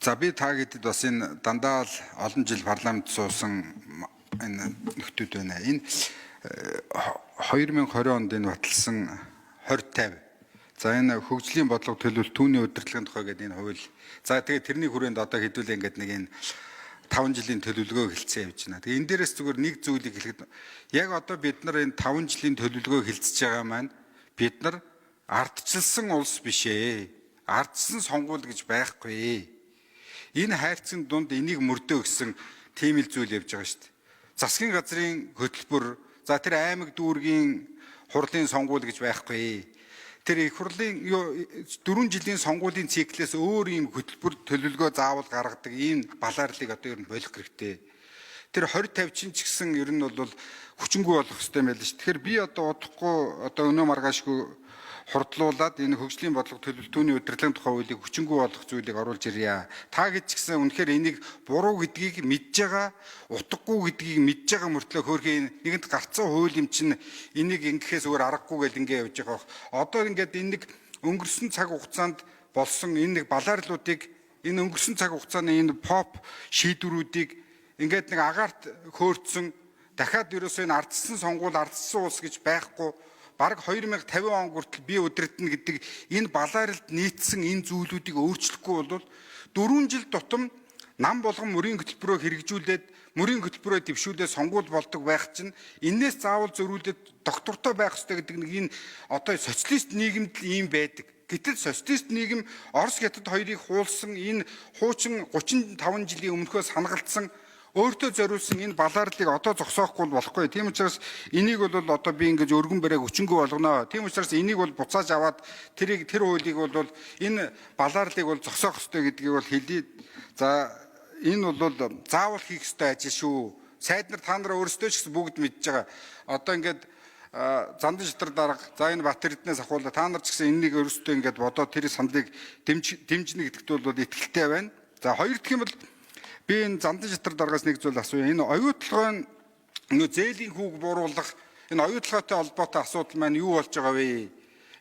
За, би та гэдэд бас энэ дандаа л олон жил парламент суусан энэ нөхдүүд байна. Энэ 2020 онд энэ баталсан 2050. За, энэ хөгжлийн бодлого төлөвлөлт, түүний удирдлагын тухай гэдэг энэ хууль. За, тэгээд тэрний хүрээнд одоо хэдүүлээ ингээд нэг энэ 5 жилийн төлөвлөгөө хэлцээ явж байна. Тэгээ энэ дээрээс зүгээр нэг зүйлийг хэлэхэд, яг одоо бид нар энэ 5 жилийн төлөвлөгөө хэлцэж байгаа маань бид нар ардчилсан улс биш ээ. Ардчсан сонгуул гэж байхгүй. Энэ хайрцаг дунд энийг мөрдөө гэсэн тийм л зүйл явж байгаа шүү дээ. Засгийн газрын хөтөлбөр, за, тэр аймаг дүүргийн хурлын сонгуул гэж байхгүй. Тэр их хурлын юу 4 жилийн сонгуулийн циклээс өөр ийм хөтөлбөр, төлөвлөгөө заавал гаргадаг ийм балаарлыг одоо ер нь болох хэрэгтэй. Тэр 20 50 чинь ч гэсэн ер нь бол хүчингүй болох хэрэгтэй юм байл шүү. Тэгэхээр би одоо удахгүй, одоо өнөө маргаашгүй хурдлуулад энэ хөгжлийн бодлого төлөвлөлт, түүний удирдлагын тухай хуулийг хүчингүй болох зүйлийг оруулж ирье. Та гэж ч гэсэн үнэхээр энийг буруу гэдгийг мэдж байгаа, утгагүй гэдгийг мэдж байгаа мөртлөө хөөрхий нэгэнт гарцсан хууль юм чинь энийг ингэхээс өөр аргагүй гэл ингэ явж байгаа бох. Одоо ингээд энэ нэг өнгөрсөн цаг хугацаанд болсон энэ нэг балаарлуудыг, энэ өнгөрсөн цаг хугацааны энэ поп шийдвэрүүдийг ингээд нэг агаарт хөөрцөн, дахиад ерөөсөө энэ ардчсан сонгуул, ардчсан улс гэж байхгүй, бараг 2050 он хүртэл би удирдана гэдэг энэ балааралд нийцсэн энэ зүйлүүдийг өөрчлөхгүй бол 4 жил тутам нам болгон мөрийн хөтөлбөрөөр хэрэгжүүлээд, мөрийн хөтөлбөрөөр дэвшүүлээд сонгуул болдог байх чинь энээс заавал зөрүүлээд доктортой байх ёстой гэдэг нэг энэ одоо социалист нийгэмд л ийм байдаг. Гэтэл социалист нийгэм Орос, Хятад хоёрыг хуулсан энэ хуучин 35 жилийн өмнөхөөс хангалдсан, өөртөө зориулсан энэ балаарлыг одоо зогсоохгүй болохгүй. Тийм учраас энийг бол одоо би ингэж өргөн бариаг хүчингүй болгоно. Тийм учраас энийг бол буцааж аваад тэрийг, тэр хуулийг бол, энэ балаарлыг бол зогсоох ёстой гэдгийг бол хэлье. За, энэ бол заавал хийх ёстой ажил шүү. Сайд нар, та нараа өөрсдөө ч гэсэн бүгд мэдж байгаа. Одоо ингээд Зандан шатар дарга, за, энэ Бат Эрдэнээс ахуулаа та нар ч гэсэн энэнийг өөрсдөө ингээд бодоод тэр саналыг дэмжинэ гэдэгт бол итгэлтэй байна. За, хоёр дахь юм бол би энэ Зандан шатар даргаас нэг зүйл асууя. Энэ оюутлогын нөө зээлийн хүүг бууруулах энэ оюутлоготой холбоотой асуудал маань юу болж байгаа вэ?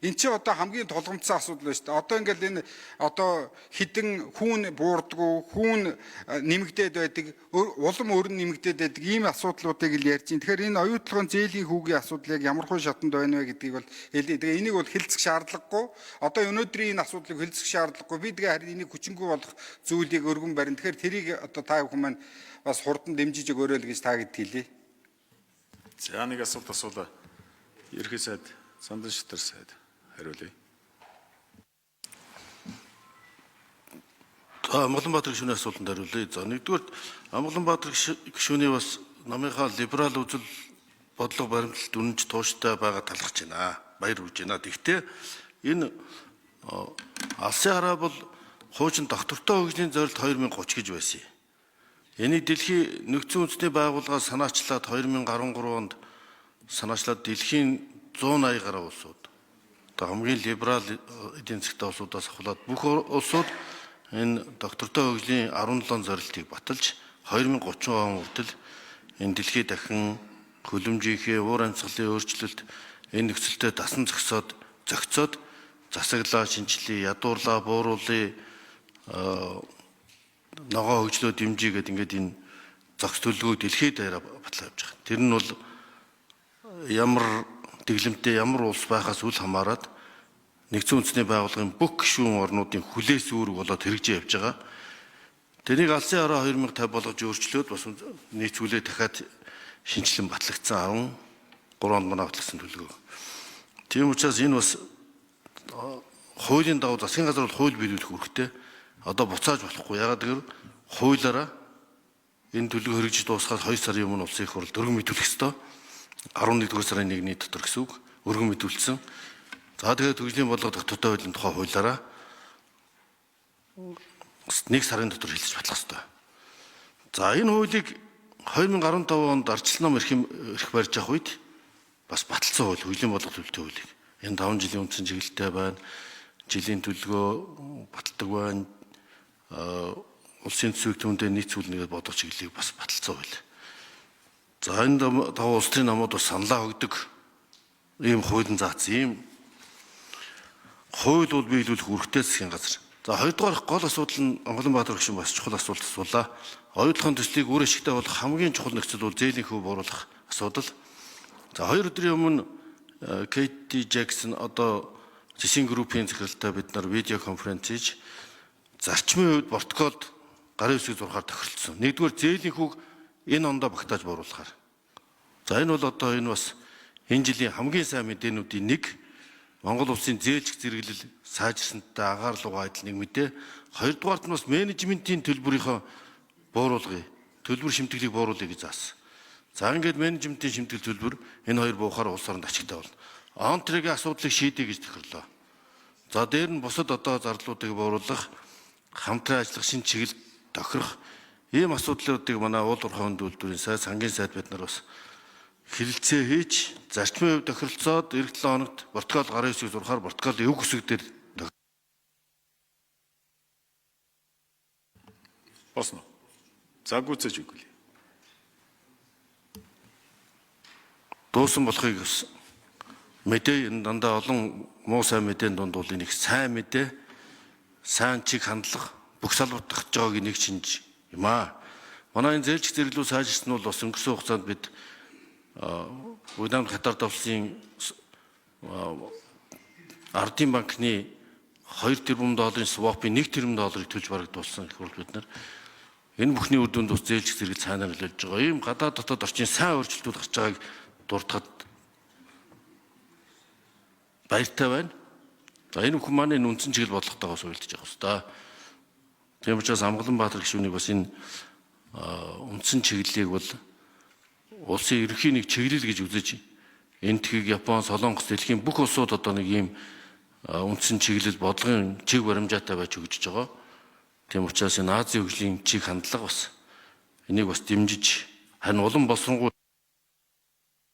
Энд чи одоо хамгийн тулгамдсан асуудал байна шүү дээ. Одоо ингээл энэ одоо хідэн хүүн буурдгүү, хүүн нэмэгдээд байдаг, улам өөр нь нэмэгдээд байдаг ийм асуудлуудыг л ярьж байна. Тэгэхээр энэ оюутлогын зээлийн хүүгийн асуудал яг ямар хуу шатанд байна вэ гэдгийг бол хэлье. Тэгээ энийг бол хэлцэх шаардлагагүй. Одоо өнөөдрийн энэ асуудлыг хэлцэх шаардлагагүй. Би тэгээ харин энийг хүчингүй болох зүйлийг өргөн барина. Тэгэхээр тэрийг одоо та бүхэн маань бас хурдан дэмжиж өгөөрэй л гэж та гэд хэлье. За, нэг асуулт асуулаа. Ерхий сайд Зандан шатар сайд хариулъя. За, Амгаланбаатар гишүүний асуултанд хариулъя. За, нэгдүгээр, Амгаланбаатар гишүүний бас намынхаа либерал үзэл бодлого баримтлалт үнэнч тууштай байгаа талархаж байна. Баяр хүрж байна. Тэгэхдээ энэ алсын хараа бол хуучин доктортой хөгжлийн зорилт 2030 гэж байсан юм. Энийг дэлхийн нэгдсэн үндэсний байгууллагаас санаачлаад 2013 онд санаачлаад дэлхийн 180 гаруй улсууд, одоо хамгийн либерал эдийн засгтай улсуудаас ахуулаад бүх улсууд энэ доктортой хөгжлийн 17 зорилтыг баталж, 2030 он хүртэл энэ дэлхийд дахин хөлөмжийнхээ уур амьсгалын өөрчлөлт энэ нөхцөлтэй дасан зохицоод засаглаа шинчлэе, ядуурлаа бууруулъя, ногоо хөгжлөө дэмжиж гэдэг ингээд энэ зохис төлөвлөгөө дэлхийд даяараа батлаа явж байгаа. Тэр нь бол ямар дэглэмтэй, ямар улс байхаас үл хамааран нэгдсэн үндэсний байгууллагын бүх гишүүн орнуудын хүлээс үүрэг болоод хэрэгжиж явж байгаа. Тэрийг алсын хараа 2050 болгож өөрчлөөд бас нийцүүлээ дахиад шинчлэн батлагдсан, 13 онд манай батлагдсан төлөвлөгөө. Тийм учраас энэ бас хуулийн дагуу засгийн газар бол хууль биелүүлэх үүрэгтэй. Одоо буцааж болохгүй. Ягаад гэвэл хуулиараа энэ төлөв хэрэгжиж дуусахаас 2 сарын өмнө улсын их хурл өргөн мэдүүлэх ёстой. 11-р сарын 1-ний дотор гэсэн үг. Өргөн мэдүүлсэн. За, тэгээд хөгжлийн бодлого доктортой хуулийн тухай хуулиараа 1 сарын дотор хэлж батлах ёстой. За, энэ хуулийг 2015 онд ардчилсан ном эрх барьж авах үед бас баталсан хууль, хөгжлийн бодлого төлөвлөлтийн хуулийг. Энэ 5 жилийн үндсэн чиглэлтэй байна. Жилийн төлөвлөгөө баталдаг байна. Улсын төсвийг түүндээ нийцүүлнэ гэдээ бодох чиглэлийг бас баталсан хууль. За, энэ дагуу улс төрийн намууд бас саналаа өгдөг ийм хуулийн заасан ийм хууль бол биелүүлэх үүрэгтэй засгийн газар. За хоёрдугаар гол асуудал нь Амгаланбаатар гишүүн бас чухал асуулт асуулаа. Оюутлогын төслийг үр ашигтай болох хамгийн чухал нөхцөл бол зээлийн хөв бууруулах асуудал. За 2 өдрийн өмнө Кейти Джексон одоо Жишин группийн захиралтай бид нар видео конференц хийж зарчмын хувьд протоколд гарын үсгийг зурхаар тохиролцсон. Нэгдүгээр зээлийн хүүг энэ ондоо багтааж бууруулахаар. За энэ бол одоо энэ бас энэ жилийн хамгийн сайн мэдээнүүдийн нэг. Монгол улсын зээлжих зэрэглэл сайжирсантай агаар лугаа адил нэг мэдээ. Хоёрдугаарт нь бас менежментийн төлбөрийнхөө бууруулгыг, төлбөр шимтгэлийг бууруулъя гэж заасан. За ингээд менежментийн шимтгэл төлбөр энэ хоёр буухаар улс оронд ашигтай болно. Онтригийн асуудлыг шийдье гэж тохирлоо. За дээр нь бусад одоо зардлуудыг бууруулах, хамтран ажиллах шин чиглэл тохирох ийм асуудлуудыг манай уул уурхай хүнд үйлдвэрийн сайд, сангийн сайд бид нар бас хэлэлцээ хийж зарчмын хувьд тохиролцоод эх 7 хоногт протокол гарын үсгийг зурхаар протокол эвг үсэг дээр Болно. За гүйцээж өгье. Дуусан болохыг бас мэдээ энэ дандаа олон муу сайн мэдээний дунд бол энэ их сайн мэдээ, сайн чиг хандлага бүх салбарт тогтж байгааг нэг шинж юм аа. Манай энэ зээлжих зэрэглүү сайжирсан нь бол бас өнгөрсөн хугацаанд бид Вьетнам Хятад улсын Ардын банкны 2 тэрбум долларын свопын 1 тэрбум долларыг төлж барагдуулсан гэх бол бид нар энэ бүхний үр дүнд бас зээлжих зэрэгэл цаанаар нөлөөлж байгаа. Ийм гадаад дотоод орчин сайн өөрчлөлтүүд гарч байгааг дурдахад баяртай байна. За энэ бүхэн маань энэ үндсэн чиглэл бодлоготойгоо суйлдж явах хэрэгтэй. Тийм учраас Амгаланбаатар гишүүнийг бас энэ үндсэн чиглэлийг бол улсын ерөнхий нэг чиглэл гэж үзэж Энэтхэг, Япон, Солонгос дэлхийн бүх улсууд одоо нэг ийм үндсэн чиглэл бодлогын чиг баримжаатай байж өгч байгаа. Тийм учраас энэ Азийн хөгжлийн чиг хандлага бас энийг бас дэмжиж харин улам боловсронгуй